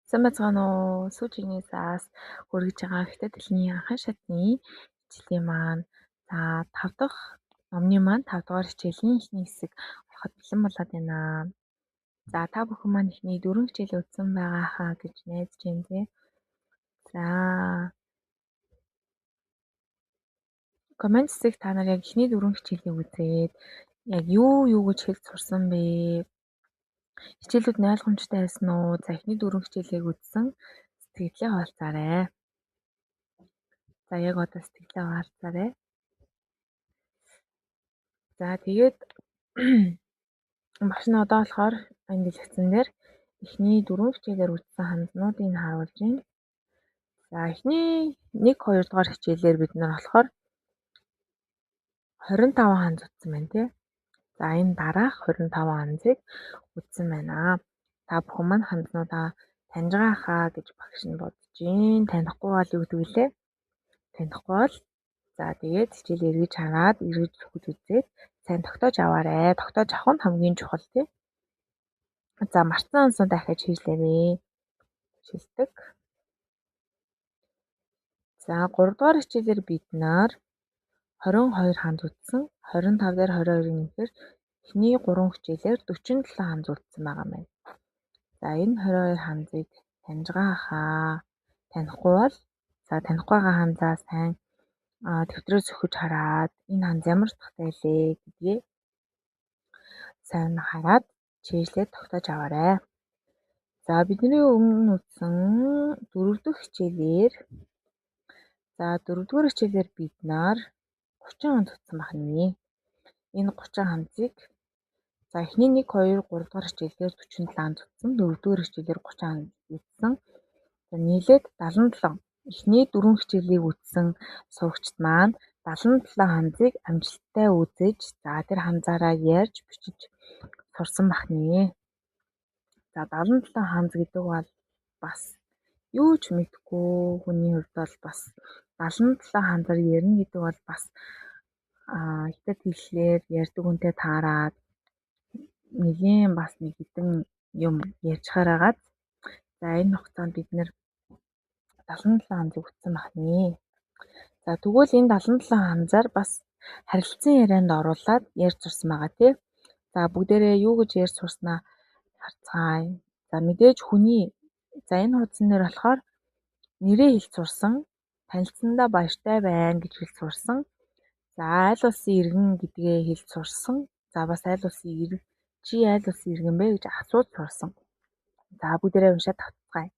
Сайн байцгаана уу? Сүүжиний заас хүргэж байгаа хятад хэлний анхан шатны хичээлийн маань за 5 дахь номны маань 5 дугаар хичээлийн эхний хэсэг ороход бэлэн болоод байна. За та бүхэн маань эхний 4 хичээл үзсэн байгаа хаа гэж найдаж байна тий. За коммент хэсэг та нар яг эхний 4 хичээлийг үзээд яг юу юу гэж хэлж сурсан бэ? Хичээлүүд нь ойлгомжтой байсан уу? За эхний 4 хичээлийг үзсэн сэтгэлдээ хуваалцаарай. За яг одоо сэтгэлдээ хуваалцаарай. За тэгээд багш нь одоо болохоор энэ дэлгэцэн дээр эхний 4 хичээлээр үзсэн хандлуудыг харуулж байна. За эхний 1 2 дугаар хичээлээр бид нар болохоор 25 ханз үзсэн байна тий. За энэ дараах 25 ханзыг үзсэн байна. Та бүхэн маань ханзнуудаа таньж байгаа хаа гэж багш нь бодож байна. Танихгүй бол юу гэдэг вүлээ? Танихгүй бол за тэгээд хичээл эргэж хараад эргэж зүгж үзээд сайн тогтоож аваарэ. Тогтоож авах нь хамгийн чухал тий. За мартсан ханзнууд дахиад шийдлээрээ. Шилдэг. За 3 дугаар хичээлээр бид нар 22 ханз үзсэн. 25 дээр 22-ыг нэмэхээр эхний 3 хичээлээр 47 ханз үлдсэн байгаа юм байна. За энэ 22 ханзыг таньж байгаа хаа. Танихгүй бол за танихгүй байгаа ханзаа сайн тэмдрээ сөхөж хараад энэ ханз ямар утгатай лээ гэдгээ сайн хараад чийжлээд тогтоож аваарай. За бидний өмнө үзсэн 4 дахь хичээлээр за 4 дугаар хичээлээр бид нар 30 ханз үзсэн байна. Энэ 30 ханзыг за эхний 1 2 3 дугаар хичээлээр 47 ханз үзсэн, 4 дугаар хичээлээр 30 ханз үзсэн. За нийлээд 77. Эхний 4 хичээлийг үзсэн сурагчид маань 77 ханзыг амжилттай үзэж, за тэр ханзаараа ярьж бичиж сурсан бахнэ. За 77 ханз гэдэг бол бас юу ч мэдэхгүй хүний хувьд бол бас 77 ханзаар ярина гэдэг бол бас хятад хэллээр ярьдаг хүнтэй таарад нэлийн бас нэг хэдэн юм ярьж хараагаад за энэ хугацаанд бид нэр 77 ханзыг үтсэн бахнэ. За тэгвэл энэ 77 ханзаар бас харилцан ярианд оруулаад ярьж сурсан байгаа тий. За бүгдээрээ юу гэж ярьж сурснаа харцгаая. За мэдээж хүний за энэ хуудсан дээр болохоор нэрээ хэлж сурсан, танилцсандаа баяртай байна гэж хэлж сурсан. За аль улсын иргэн гэдгээ хэлж сурсан. За бас аль улсын иргэн чи аль улсын иргэн бэ гэж асууж сурсан. За бүгдээрээ уншаад тавцгаая.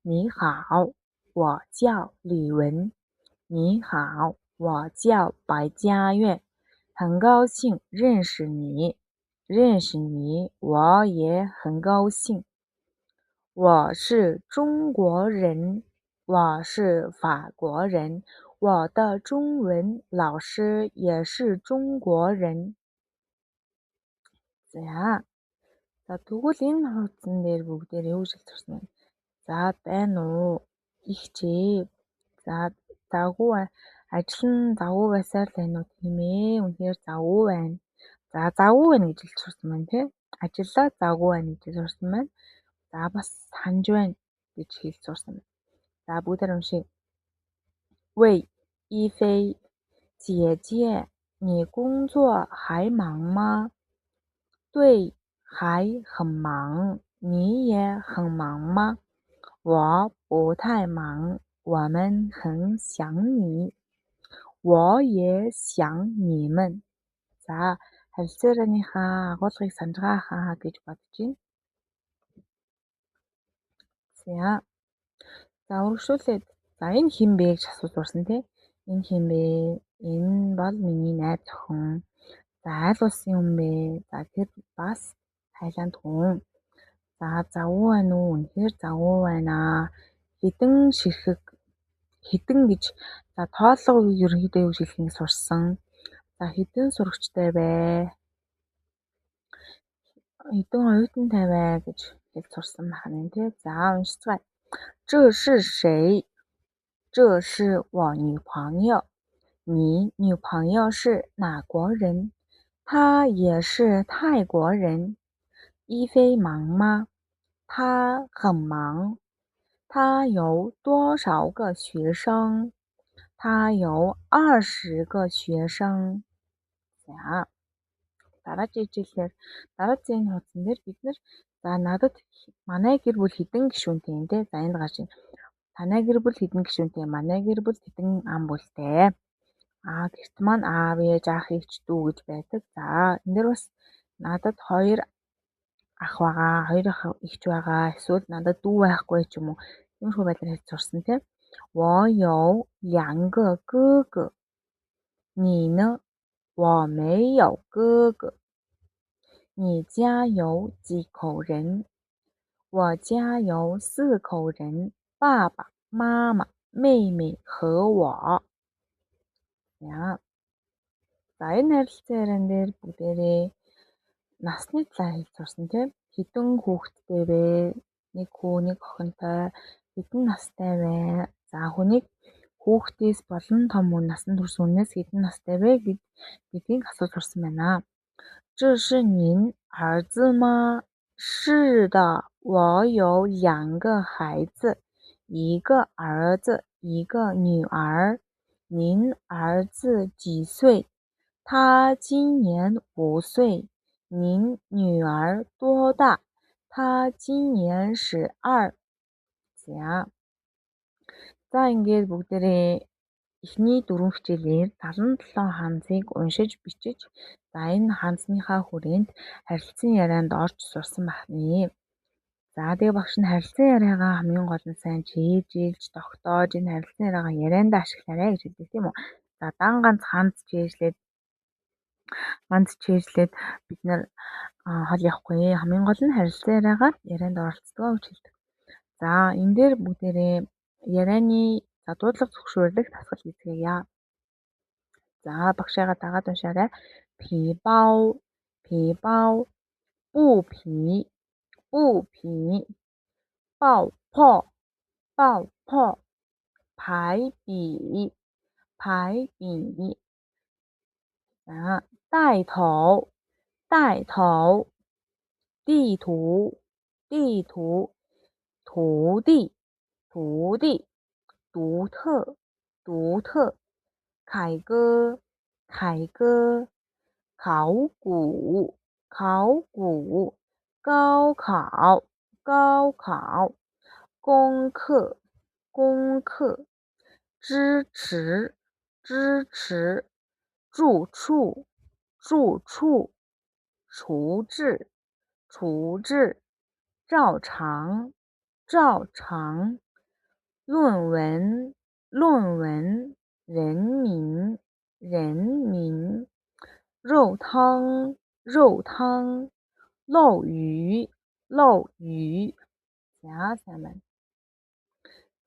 你好，我叫李文。你好，我叫白佳悦，很高兴认识你。认识你，我也很高兴。我是中国人，我是法国人，我的中文老师也是中国人。За. За тэгвэл энэ хуудсан дээр бүгдээр юу гэж хэлж сурсан бэ? За байна уу? Ихчээ. За завгүй ажил нь завгүй байсаар л байна уу тийм ээ. Үнэхээр завгүй байна. За завгүй байна гэж хэлж сурсан байна тий. Ажиллаа завгүй байна гэж сурсан байна. За бас санаж байна гэж хэлж сурсан байна. За бүгдээр уншъя. 喂，一飞，姐姐，你工作还忙吗？对，还很忙。你也很忙吗？我不太忙。我们很想你。我也想你们。За харилцааныхаа агуулгыг санаж байгаа хаа гэж бодож байна. За. За үргэлжлүүлээд за энэ хэн бэ гэж асууж сурсан тий. Энэ хэн бэ? Энэ бол миний найз охин. За аль улсын хүн бэ? За тэр бас Таиланд хүн. За завгүй байна уу? Үнэхээр завгүй байна. Хэдэн ширхэг хэдэн гэж за тоолгоо ерөнхийдөө юу гэж хэлхийг сурсан. За хэдэн сурагчтай вэ? Хэдэн оюутантай вэ гэж хэлж сурсан байна тий. За уншицгаая. 这是谁？这是我女朋友。你女朋友是哪国人？她也是泰国人。一菲忙吗？他很忙。他有多少个学生？他有20个学生. За дараагийн хичээлээр дараагийн энэ хуудсан дээр бид нар за надад манай гэр бүл хэдэн гишүүнтэй юм те. За энд гарч байна. Танай гэр бүл хэдэн гишүүнтэй, манай гэр бүл хэдэн ам бүлтэй. Аа гэрт маань аав ээж ах эгч дүү гэж байдаг. За энэ дээр бас надад 2 ах байгаа, 2 ах эгч байгаа. Эсвэл надад дүү байхгүй ч юм уу. Иймэрхүү байдлаар хэлж сурсан те. 我有2个哥哥。你呢？我没有哥哥。你家有几口人？我家有4口人，爸爸妈妈、妹妹和我。За. За энэ харилцан яриан дээр бүгдээрээ насны талаар хэлж сурсан тийм. Хэдэн хүүхэдтэй вэ? Нэг хүү, нэг охинтой. Хэдэн настай вэ? За хүнийг хүүхдээс болон том хүн насанд хүрсэн хүнээс хэдэн настай вэ гэдгийг асууж сурсан байна. 这是您儿子吗？是的，我有2个孩子，一个儿子，一个女儿。您儿子几岁？他今年5岁。您女儿多大？她今年12。За. За ингээд бүгдээрээ эхний 4 хичээлээр 77 ханзыг уншиж бичиж за энэ ханзныхаа хүрээнд харилцан ярианд орж сурсан байна. За тэгээ багш нь харилцан яриагаа хамгийн гол нь сайн чийжилж, тогтоож энэ харилцан яриагаа яриандаа ашиглаарай гэж хэлдэг тийм үү. За дан ганц ханз чийжлээд ганц чийжлээд бид нэр хол явахгүй. Хамгийн гол нь харилцан яриагаар ярианд оролцдог гэж хэлдэг. За энэ дээр бүгдээрээ ярианы дуудлага зөвшөөрлөх дасгал хийцгээе. За багшаагаа дагаад уншаарай. 皮包皮包布皮布皮爆破爆破排比排比。За 带头带头地图地图徒弟徒弟独特独特凯歌凯歌考古考古高考高考功课功课支持支持住处住处除治除治照常照常论文论文人民人民肉汤肉汤漏鱼漏鱼。За сайн байна.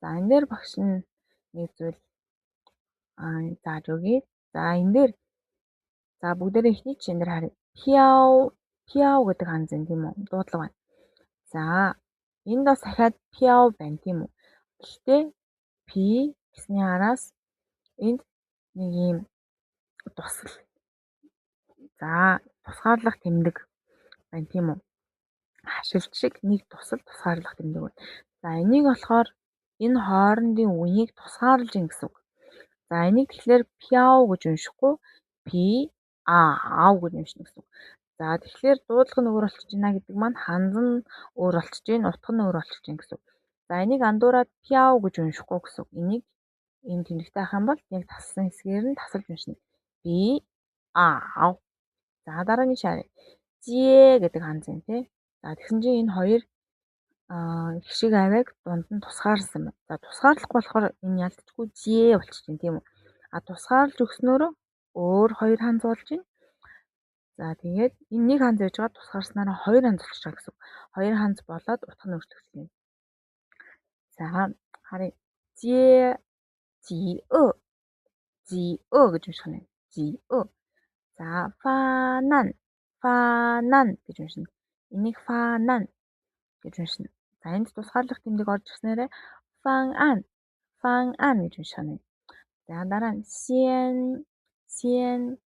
За энэ дээр багш нь нэг зүйл зааж өгье. За энэ дээр за бүгдээрээ эхний жишээн дээр харъя. Пиао пиао гэдэг ханз юм тийм үү? Дуудлага байна. За энд бас дахиад пиао байна тийм үү? Гэхдээ пи гэсний араас энд нэг ийм тусал. За тусгаарлах тэмдэг байна тийм үү? Хашилт шиг нэг тусал тусгаарлах тэмдэг байна. За энийг болохоор энэ хоорондын үеийг тусгаарлаж ин гэсэн үг. За энийг тэгэхээр пиао гэж уншихгүй пи а ав гэж уншина гэсэн үг. За тэгэхээр дуудлага нь өөр болчихж байна гэдэг маань ханз нь өөр болчихж байна, утга нь өөр болчихж байна гэсэн үг. За энийг андуураад пиао гэж уншихгүй гэсэн үг. Энийг ийм тэмдэгтэй ах юм бол яг тассан хэсгээр нь тасалж уншина. Би аав. За дараагийн шар. Зэ гэдэг ханз юм тий. За тэгсэн чинь энэ хоёр хишиг авиаг дунд нь тусгаарласан байна. За тусгаарлахгүй болохоор энэ ялцчгүй зэ болчихж байна тийм үү. А тусгаарлаж өгснөөрөө өөр хоёр ханз болж байна. За тэгээд энэ нэг ханз байж байгаа тусгаарснараа хоёр ханз болчих байгаа гэсэн үг. Хоёр ханз болоод утга нь өөрчлөгдсөн. За харъя. Зэ зи э зи э гэж унших нь. Зи э. За фанан фанан гэж уншина. Энийг фанан гэж уншина. За энд тусгаарлах тэмдэг орж ирснээрээ фан ан фан ан гэж унших нь. За дараа нь сен сен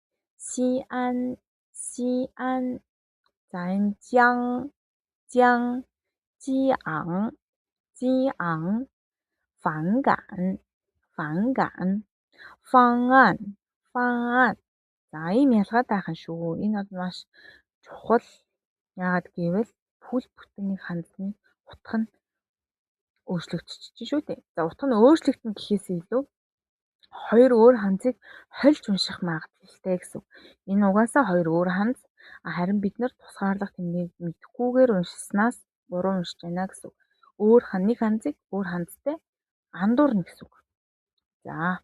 си ан си ан. За энэ жан жан жи ан 激昂, 反感, 反感, 方案, 方案. За ийм ялгаатай байхан шүү. Энэ бол маш чухал. Яагаад гэвэл бүхэл бүтэн хандны утга нь өөрчлөгдөж шүү дээ. За утга нь өөрчлөгдөн гэхээс илүү хоёр өөр ханзыг хольж унших магадлалтай гэсэн. Энэ угаасаа хоёр өөр ханз. Харин бид нар тусгаарлах тэмдгийг мэдэхгүйгээр уншсанаас буруу уншиж байна гэсэн. Өөр нэг ханзыг өөр ханзтай андуурна гэсэн үг. За.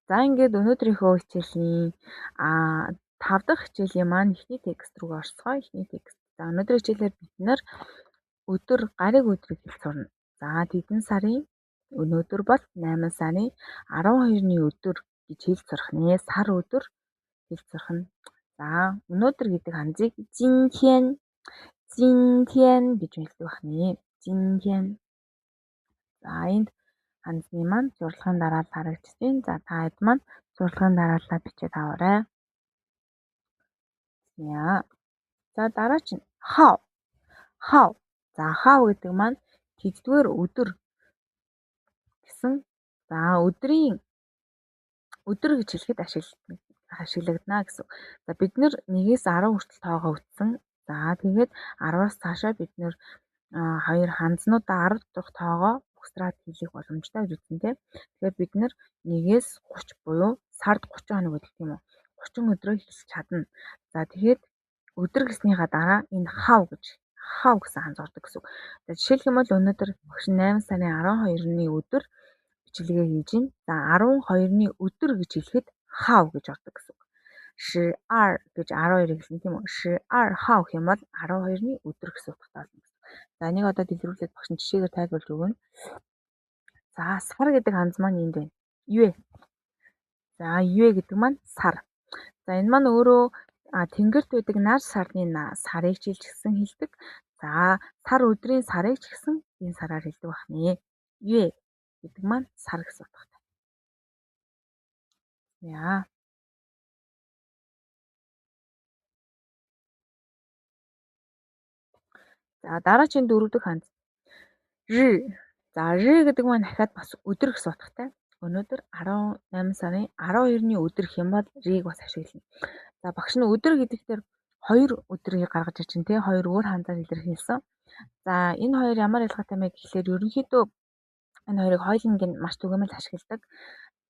За ингээд өнөөдрийнхөө хичээлийн 5 дахь хичээлийн маань эхний текст рүү орцгоо. Эхний текст. За өнөөдрийн хичээлээр бид нар өдөр гариг өдрийг хэлж сурна. За тэдэн сарын өнөөдөр бол 8 сарын 12-ны өдөр гэж хэлж сурах нэ. Сар өдөр хэлж сурах нь. За өнөөдөр гэдэг ханзыг 今天, 今天 гэж хэлдэг байх нэ. 今天. За энд ханзны маань зурлагын дараалал харагдчихээн. За та хэд маань зурлагын дараалалаа бичээд аваарай. За. За дараа чинь хав. Хав. За хав гэдэг маань тэддүгээр өдөр гэсэн. За өдрийн өдөр гэж хэлэхэд ашиглагдана гэсэн. За бид нэр 1-ээс 10 хүртэл тоогоо үтсэн. За тэгээд 10-аас цаашаа бид нэр хоёр ханзнуудаа 10 дахь тоогоо угсраад хэлэх боломжтой гэж үзсэн тийм. Тэгэхээр бид нэр 1-ээс 30 буюу сард 30 хоног гэдэг тийм үү? 30 өдрөө хэлж чадна. За тэгээд өдөр гэснийхаа дараа энэ хав гэж хав гэсэн ханз ордог гэсэн үг. За жишээлх юм бол өнөөдөр багш 8 сарын 12-ны өдөр бичлэгээ хийж байна. За 12-ны өдөр гэж хэлэхэд хав гэж ордог гэсэн үг. 12 гэж 12-ыг хэлнэ тийм үү? 12 хав гэх юм бол 12-ны өдөр гэсэн утгатай болно гэсэн. За энийг одоо дэлгэрүүлээд багш нь жишээгээр тайлбарлаж өгнө. За сар гэдэг ханз маань энд байна. Юэ. За юэ гэдэг маань сар. За энэ маань өөрөө тэнгэрт байдаг нар сарны сарыг ч хэлчихсэн хэлдэг. За сар өдрийн сарыг ч гэсэн энэ сараар хэлдэг байх нэ. Юэ гэдэг маань сар гэсэн утгатай. За. За дараагийн дөрөв дэх ханз. Ж. За ж гэдэг маань дахиад бас өдөр гэсэн утгатай. Өнөөдөр 18 сарын 12-ны өдөр гэх юм бол рийг бас ашиглана. За багш нь өдөр гэдэгтэр хоёр өдрийг гаргаж ирж байна тий. Хоёр өөр ханзаар илэрхийлсэн. За энэ хоёр ямар ялгаатай бэ гэхлээр ерөнхийдөө энэ хоёрыг хоёуланг нь маш түгээмэл ашигладаг.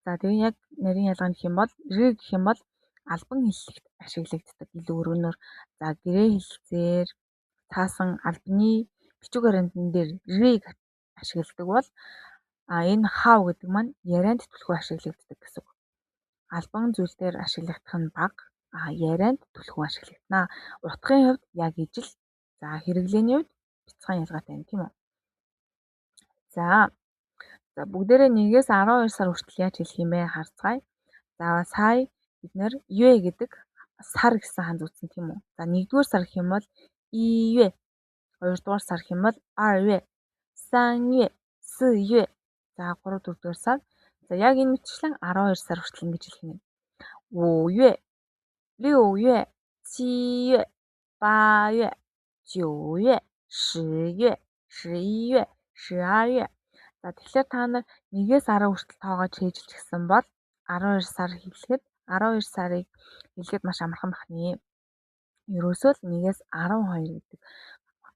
За тэгээ яг нарийн ялгаа нь гэх юм бол р гэх юм бол албан хэллэгт ашиглагддаг илүү өргөнөөр. За гэрээ хэлцээр цаасан албаны бичиг баримтан дээр рийг ашигладаг бол энэ хав гэдэг маань ярианд түлхүү ашиглагддаг гэсэн үг. Албан зүйл дээр ашиглагдах нь бага, ярианд түлхүү ашиглагдана. Утгын хувьд яг ижил, за хэрэглээний хувьд бяцхан ялгаатай юм тийм үү? За. За бүгдээрээ 1-ээс 12 сар хүртэл яаж хэлэх юм бэ харцгаая. За сая бид нэр юэ гэдэг сар гэсэн ханз үзсэн тийм үү? За 1-р сар гэх юм бол 1月, 2-р сар гэх юм бол 2月, 3月, 4月. За 3 4-р сар. За яг энэ мэтчлэн 12 сар хүртэл ингэж хэлэх юм. 5月, 6月, 7月, 8月, 9月, 10月, 11月, 12月. За тэгэхээр та нар 1-ээс 10 хүртэл тоогоо чэйжилчихсэн бол 12 сар хэлэхэд 12 сарыг хэлэхэд маш амархан бахны. Ерөөсөө л 1-ээс 12 гэдэг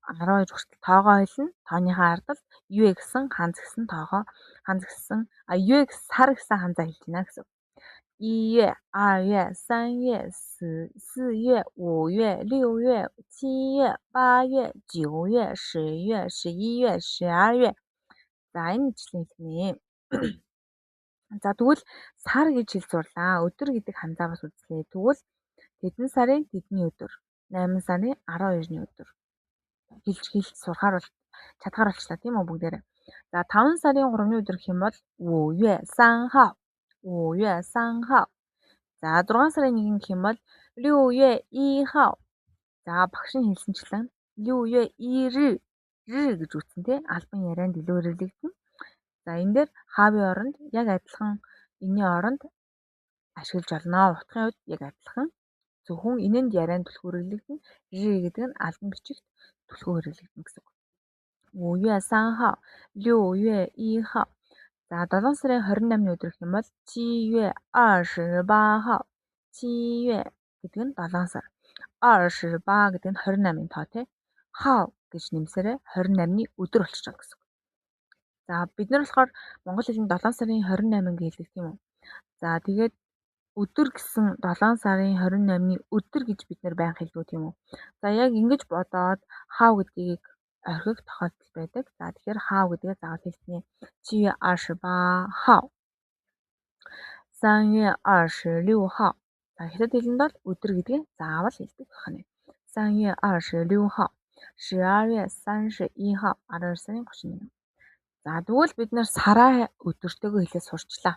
12 хүртэл тоогоо хэлнэ. Тооныхаа ард л юэ гэсэн ханз гэсэн тоогоо ханз гэсэн юэ сар гэсэн ханзаа хэлж байна гэсэн. 1月、2月、3月、4月、5月、6月、7月、8月、9月、10月、11月、12月. За энэ мэтлэн хэлнэ. За тэгвэл сар гэж хэл сурлаа. Өдөр гэдэг ханзаа бас үзлээ. Тэгвэл тэдэн сарын тэдний өдөр, 8 сарын 12-ны өдөр хэлж сурахаар бол чадхаар болчлаа тийм үү бүгдээрээ. За 5 сарын 3-ны өдөр гэх юм бол 5月3号, 5月3号. За 6 сарын 1 гэх юм бол 6月1号. За багш нь хэлсэнчлэн 6月1日 ры гэж үтсэн тий. Албан ярианд илүү хэрэглэгдэнэ. За энэ дээр хавийн оронд яг адилхан энэний оронд ашиглаж болно. Утгын хувьд яг адилхан. Зөвхөн энэнд ярианд түлхүү хэрэглэгдэнэ. Ры гэдэг нь албан бичигт түлхүү хэрэглэгдэнэ гэсэн үг. 5月3号, 6月1号. За 7 сарын 28-ны өдөр гэх юм бол 7月28号. 7月 гэдэг нь 7 сар. 28 гэдэг нь 28-ын тоо тий. Хав гэж нэмсээрээ 28-ны өдөр болчихж байгаа гэсэн үг. За бид нар болохоор монгол хэлний 7 сарын 28 гэж хэлдэг тийм үү? За тэгээд өдөр гэсэн 7 сарын 28-ны өдөр гэж бид нар байнга хэлдэг тийм үү? За яг ингэж бодоод хав гэдгийг орхих тохиолдол байдаг. За тэгэхээр хав гэдгээ заавал хэлнэ. 7月28号. 3月26号. За хятад хэлэнд бол өдөр гэдгээ заавал хэлдэг байна. 3月26号. 12月31号 12 сарын 31. За тэгвэл бид нар сараа өдөртөөгөө хэлээ сурчлаа.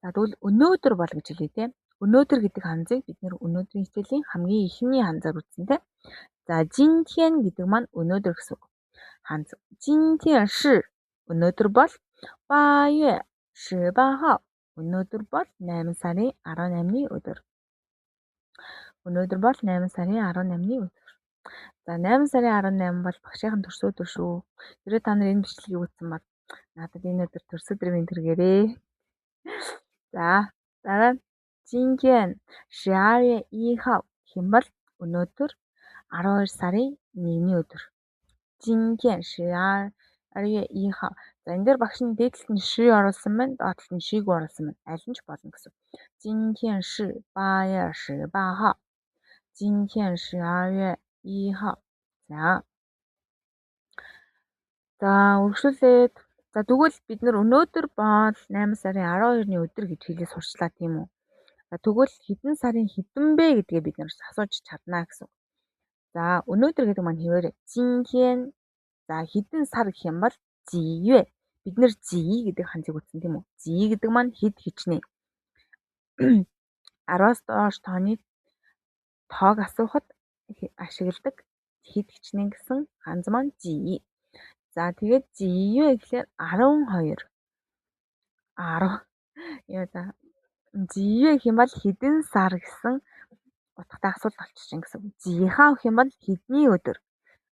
За тэгвэл өнөөдөр бол гэж хэлье те. Өнөөдөр гэдэг ханзыг бид нар өнөөдрийн хичээлийн хамгийн эхний ханзаар үзсэн те. За 今天 гэдэг маань өнөөдөр гэсэн үг. Ханз. 今天是 өнөөдөр бол 8月18号 өнөөдөр бол 8 сарын 18-ны өдөр. Өнөөдөр бол 8 сарын 18-ны өдөр. За 8 сарын 18 бол багшийн төрсөн өдөр шүү. Хэрвээ та нар энэ бичлэгийг үзсэн бол надад энэ өдөр төрсөн өдрийн мэнд хүргээрэй. За дараа нь 今天12月1号 гэх юм бол өнөөдөр 12 сарын 1-ний өдөр. 今天12月1号. За энэ дээр багш нь дээд талд нь 十 оруулсан байна, доод талд нь 十-г оруулсан байна. Аль нь ч болно гэсэн. 今天是8月18号。今天12月1号. За. За үргэлжлүүлээд за тэгвэл бид нар өнөөдөр бол 8 сарын 12-ны өдөр гэж хэлээ сурчлаа тийм үү? За тэгвэл хэдэн сарын хэдэн бэ гэдгээ бид нар асууж чадна гэсэн. За өнөөдөр гэдэг маань хэвээр 今天 за хэдэн сар гэх юм бол 几月. Бид нар 几 гэдэг ханзыг үзсэн тийм үү? 几 гэдэг маань хэд хичнээн. 10-аас доош тооны тоог асуухад ашигладаг хэд хичнээн гэсэн ханз маань 几. За тэгээд 几月 гэхлээр 12. 10. Яа за 几月 гэх юм бол хэдэн сар гэсэн утгатай асуулт болчих гэсэн. 几号 гэх юм бол хэдний өдөр.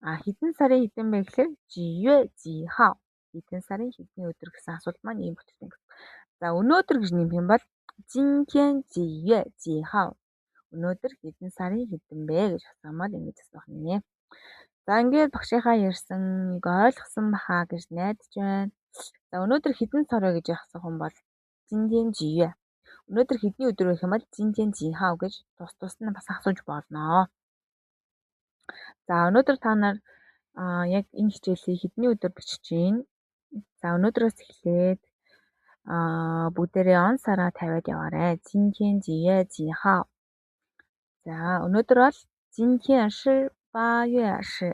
А хэдэн сарын хэдэн бэ гэхлээр 几月几号. Хэдэн сарын хэдний өдөр гэсэн асуулт маань ийм бүтэлтэй гэсэн. За өнөөдөр гэж нэмэх юм бол 今天几月几号. Өнөөдөр хэдэн сарын хэдэн бэ гэж асуумал ингэж асуух нэ. За ингээд багшийнхаа ярьсаныг ойлгосон баха гэж найдаж байна. За өнөөдөр хэдэн сар вэ гэж асуух юм бол 今天几月. Өнөөдөр хэдний өдөр вэ гэх юм бол 今天几号 гэж тус тус нь бас асууж болно. За өнөөдөр та нар яг энэ хичээлийг хэдний өдөр бичиж байна. За өнөөдрөөс эхлээд бүгдээрээ он сараа тавиад яваарай. 今天几月几号. За өнөөдөр бол 今天是8月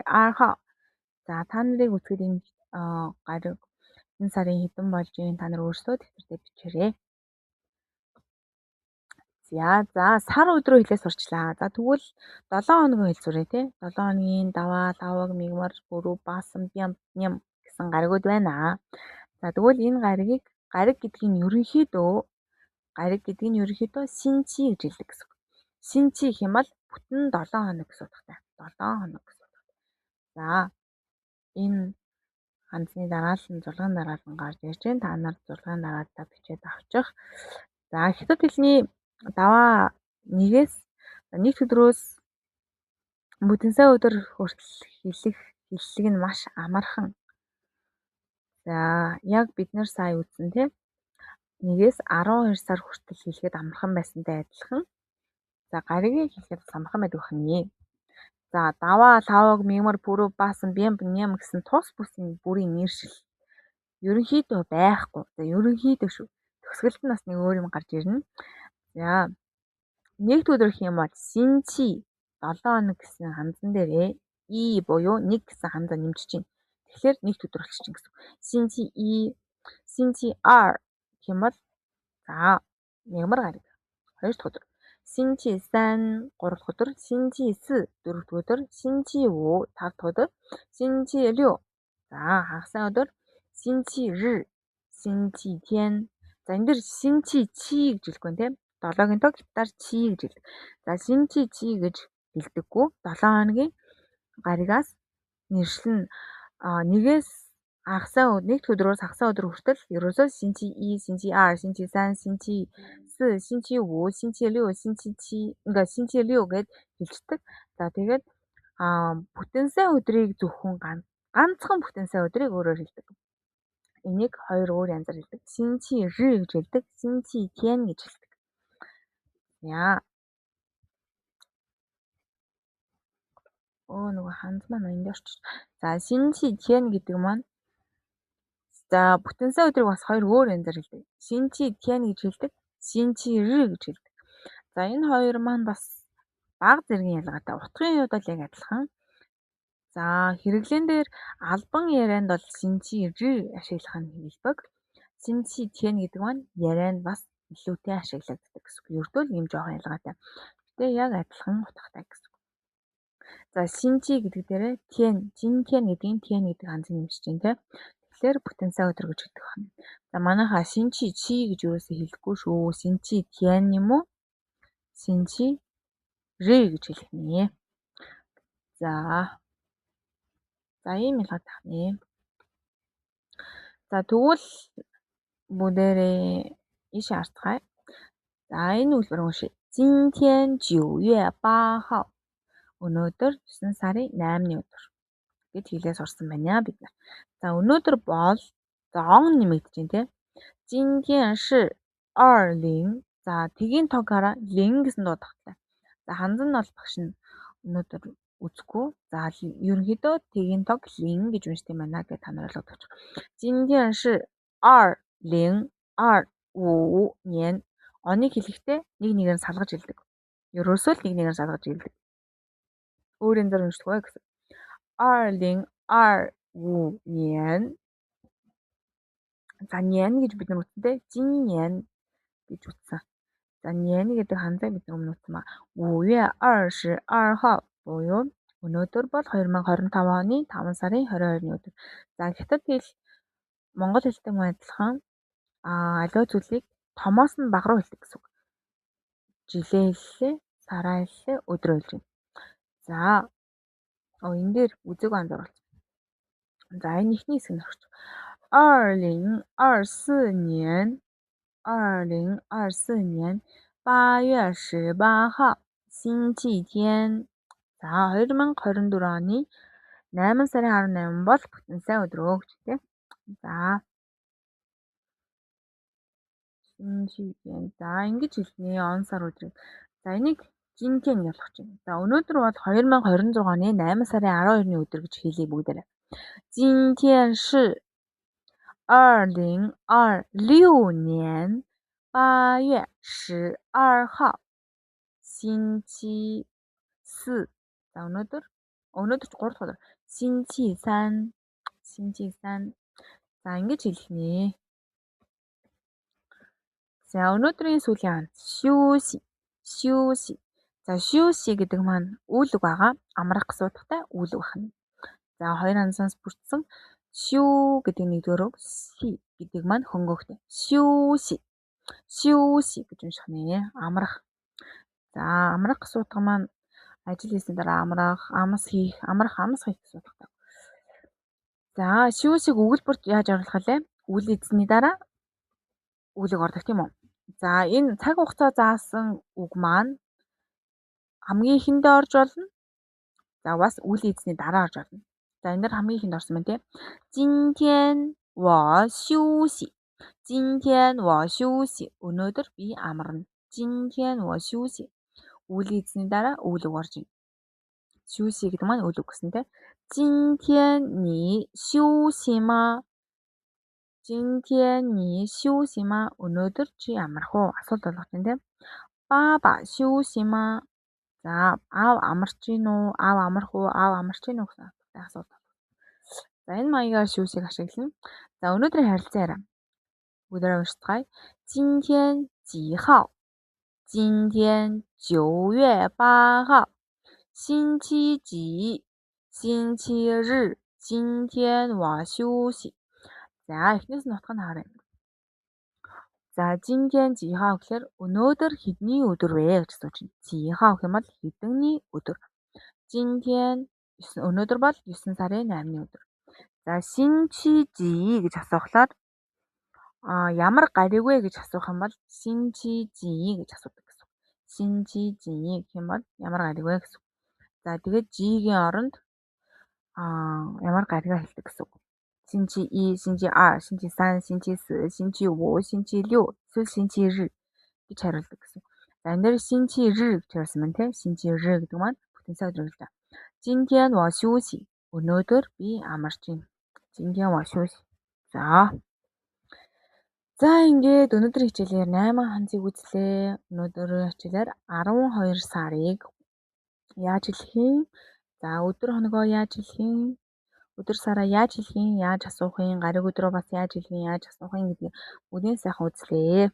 12号. За та нарыг үзэхэд энэ гариг энэ сарын хэдэн болж байна та нар өөрсдөө дэвтэртээ бичээрэй. За сар өдрөө хэлээ сурчлаа. За тэгвэл 7 хоногийн хэл суръя тий. 7 хоногийн даваа, лавг, мигмар, бүрүү, баасан, бям, ням гэсэн гаригуд байна. За тэгвэл энэ гаригийг гариг гэдгийг нь ерөнхийдөө 星期 гэж хэлдэг гэсэн үг. 星期 гэх юм бол бүтэн 7 хоног гэсэн утгатай. 7 хоног гэсэн утгатай. За энэ ханзны дараалал нь 6 дараалал гарч ирж байна. Та нар 6 дараалалаа бичээд авчих. За хятад хэлний даваа нэгээс нэг өдрөөс бүтэнсай өдөр хүртэл хэлэх хэллэг нь маш амархан. За яг бид нар сая үзсэн тийм 1-ээс 12 сар хүртэл хэлэхэд амархан байсантай адилхан. За гаригийг хэлэхэд бас амархан байдаг байна. За даваа, лавг, мигмар, бүрүү, баасан, бям, ням гэсэн тус бүсийн бүрийн нэршил ерөнхийдөө байхгүй. За ерөнхийдөө шүү. Төгсгөлд нь бас нэг өөр юм гарч ирнэ. За нэгд өдөр гэх юм бол 星期 7 хоног гэсэн ханзан дээрээ 一 буюу 1 гэсэн ханзаа нэмж чинь. Тэгэхээр нэгд өдөр болчих гэсэн. 星期一, 星期二 гэх юм бол за мягмар гариг. Хоёр дахь өдөр. 星期三 гурав дахь өдөр, 星期四 дөрөв дахь өдөр, 星期五 тав дахь өдөр, 星期六 за хагас сайн өдөр, 星期日, 星期天. За энэ дэр 星期七 гэж хэлэхгүй тийм. 7-гийн тог хятадаар 七 гэж хэлдэг. За 星期七 гэж хэлдэггүй. 7 хоногийн гаригаас нэршил нь 1-ээс Хагас нэгд өдрөөс хагас өдөр хүртэл ерөөсөө 星期一, 星期二, 星期三, 星期四, 星期五, 星期六, 星期七 ингээ 星期六 гэд хэлцдэг. За тэгээд бүтэн сайн өдрийг зөвхөн ганцхан бүтэн сайн өдрийг өөрөөр хэлдэг. Энийг хоёр өөр янзаар хэлдэг. 星期日 гэж хэлдэг, 星期天 гэж хэлдэг. Яа. Нөгөө ханз маань энд орчих. За 星期天 гэдэг маань за бүтэн сайн өдрийг бас хоёр өөр янзаар хэлдэг. 星期天 гэж хэлдэг, 星期日 гэж хэлдэг. За энэ хоёр маань бас бага зэргийн ялгаатай. Утгын хувьд бол яг адилхан. За хэрэглэн дээр албан ярианд бол 星期日 ашиглах нь хэлбэг. 星期天 гэдэг маань ярианд бас илүүтэй ашиглагддаг гэсэн үг. Ердөө л ийм жоохон ялгаатай. Гэтэ яг адилхан утгатай гэсэн үг. За 星期 гэдэг дээрээ 天, 今天 гэдгийн 天 гэдэг ханзыг нэмж чинь тэ. Тэгэхээр бүтэн сайн өдөр гэж хэлдэг байна. За манайхаа 星期七 гэж юусоо хэлэхгүй шүү. 星期天 юм уу? 星期日 гэж хэлэх нэ. За. За ийм ялгаатай байна. За тэгвэл бүгдээрээ ийш харцгаая. За энэ үлбэр уншия. 今天9月8号. Өнөөдөр 9 сарын 8-ны өдөр гэд хэлээ сурсан байна бид нар. За өнөөдөр бол за он нэмэгдэж байна те. 今天是20 за тгийн тог хараа 0 гэсэн дуу давтлаа. За ханзан нь бол багш нь өнөөдөр үзэхгүй. За ерөнхийдөө тгийн тог 0 гэж уншдаг юм байна гэж та нар ойлгож байна. 今天是2025年 оныг хэлэхдээ нэг нэгээр нь салгаж хэлдэг. Ерөөсөө л нэг нэгээр нь салгаж хэлдэг. Өөр янзаар уншдаг бай гэсэн. 2025年. За 年 гэж бид нар үтсэнтэй 今年 гэж үтсэн. За 年 гэдэг ханзаа бид нар өмнө үтсэн ба. 5月22号 буюу өнөөдөр бол 2025 оны 5 сарын 22-ны өдөр. За хятад хэл монгол хэлтэй мөн адилхан аливаа зүйлийг томоос нь бага руу хэлдэг гэсэн үг. Жилээ хэллээ, сараа хэллээ, өдрөө хэлж байна. За энэ дээр үзээгүй анзааруулсан. За энэ эхний хэсэг нь орчих. 2024年2024年8月18号星期天. За 2024 оны 8 сарын 18 бол бүтэн сайн өдөр гэж тийм. За 星期天. За ингэж хэлнэ он сар өдрийг. За энийг 今天 болох чинь. За өнөөдөр бол 2026 оны 8 сарын 12-ны өдөр гэж хэлье бүгдээрээ. 今天是2026年8月12号星期四. За өнөөдөр 3 дахь өдөр. 星期三. 星期三. За ингэж хэлнэ. За өнөөдрийн сүүлийн ханз 休息. 休息. За 休息 гэдэг маань үйл үг байгаа. Амрах гэсэн утгатай үйл үг байна. За хоёр ханзаас бүрдсэн 休 гэдэг нэгдүгээр үг, 息 гэдэг маань хөнгөхтэй. 休息. 休息 гэж унших нэ. Амрах. За амрах гэсэн утга маань ажил хийсний дараа амрах, амс хийх, амрах, амс хийх гэсэн утгатай. За 休息 өгүүлбэрт яаж оруулах вэ? Үйл эзний дараа үйл үг ордог тийм үү? За энэ цаг хугацаа заасан үг маань хамгийн эхэндээ орж болно. За бас үйл эзний дараа орж болно. За энэ дээр хамгийн ихэнд орсон байна тийм. 今天我休息. 今天我休息. Өнөөдөр би амарна. 今天我休息. Үйл эзний дараа үйл үг орж байна. 休息 гэдэг маань үйл үг гэсэн тийм. 今天你休息吗? 今天你休息吗? Өнөөдөр чи амрах уу? Асуулт болгож байна тийм. 爸爸休息吗? За аав амарч гин үү? Аав амрах уу? Аав амарч гин үү гэсэн асуулт. За энэ маягаар 休息-г ашиглана. За өнөөдрийн харилцан яриа. Бүгдээрээ уншицгаая. 今天几号？今天9月8号。星期几？星期日。今天我休息。За эхнээс нь утга нь харъя. За 今天几号 гэхээр өнөөдөр хэдний өдөр вэ гэж асууж байна. 几号 гэх юм бол хэдэнний өдөр. 今天 өнөөдөр бол 9 сарын 8-ны өдөр. За 星期几 гэж асуухлаар ямар гариг вэ гэж асуух юм бол 星期几 гэж асуудаг гэсэн. 星期几 гэх юм бол ямар гариг вэ гэсэн. За тэгээд 几-гийн оронд ямар гаригаа хэлдэг гэсэн үг. 星期一, 星期二, 星期三, 星期四, 星期五, 星期六, эсвэл 星期日 гэж хариулдаг гэсэн. За энэ дээр 星期日 гэж хариулсан байна те. 星期日 гэдэг маань бүтэн сайн өдөр л да. 今天我休息. Өнөөдөр би амарч байна. 今天我休息. За. За ингээд өнөөдрийн хичээлээр 8 ханзыг үзлээ. Өнөөдрийн хичээлээр 12 сарыг яаж хэлэх юм? За өдөр хоногоо яаж хэлэх юм? Өдөр сараа яаж хэлэх юм? Яаж асуух юм? Гариг өдрөө бас яаж хэлэх юм? Яаж асуух юм гэдгийг бүгдийг сайхан үзлээ.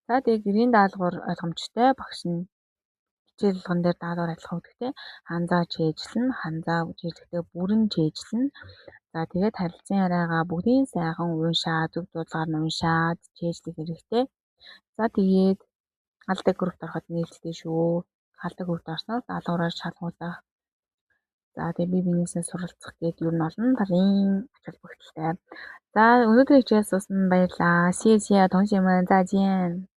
За тэгээ гэрийн даалгавар ойлгомжтой багш нь хичээл болгон дээр даалгавар адилхан өгдөгтэй. Ханзаа чэйжлэн, ханзаа чэйжлэхдээ бүрэн чэйжлэн. За тэгээд харилцан яриагаа бүгдийн сайхан уншаад, зөв дуудлагаар нь уншаад чэйжлэх хэрэгтэй. За тэгээд алдаг группт ороход нээлттэй шүү. Алдаг группт орсноор даалгавраар шалгуулах. За тэгээд бие биенээсээ суралцах гээд ер нь олон талын ач холбогдолтой. За өнөөдрийн хичээл суусан баярлалаа. 谢谢同学们再见。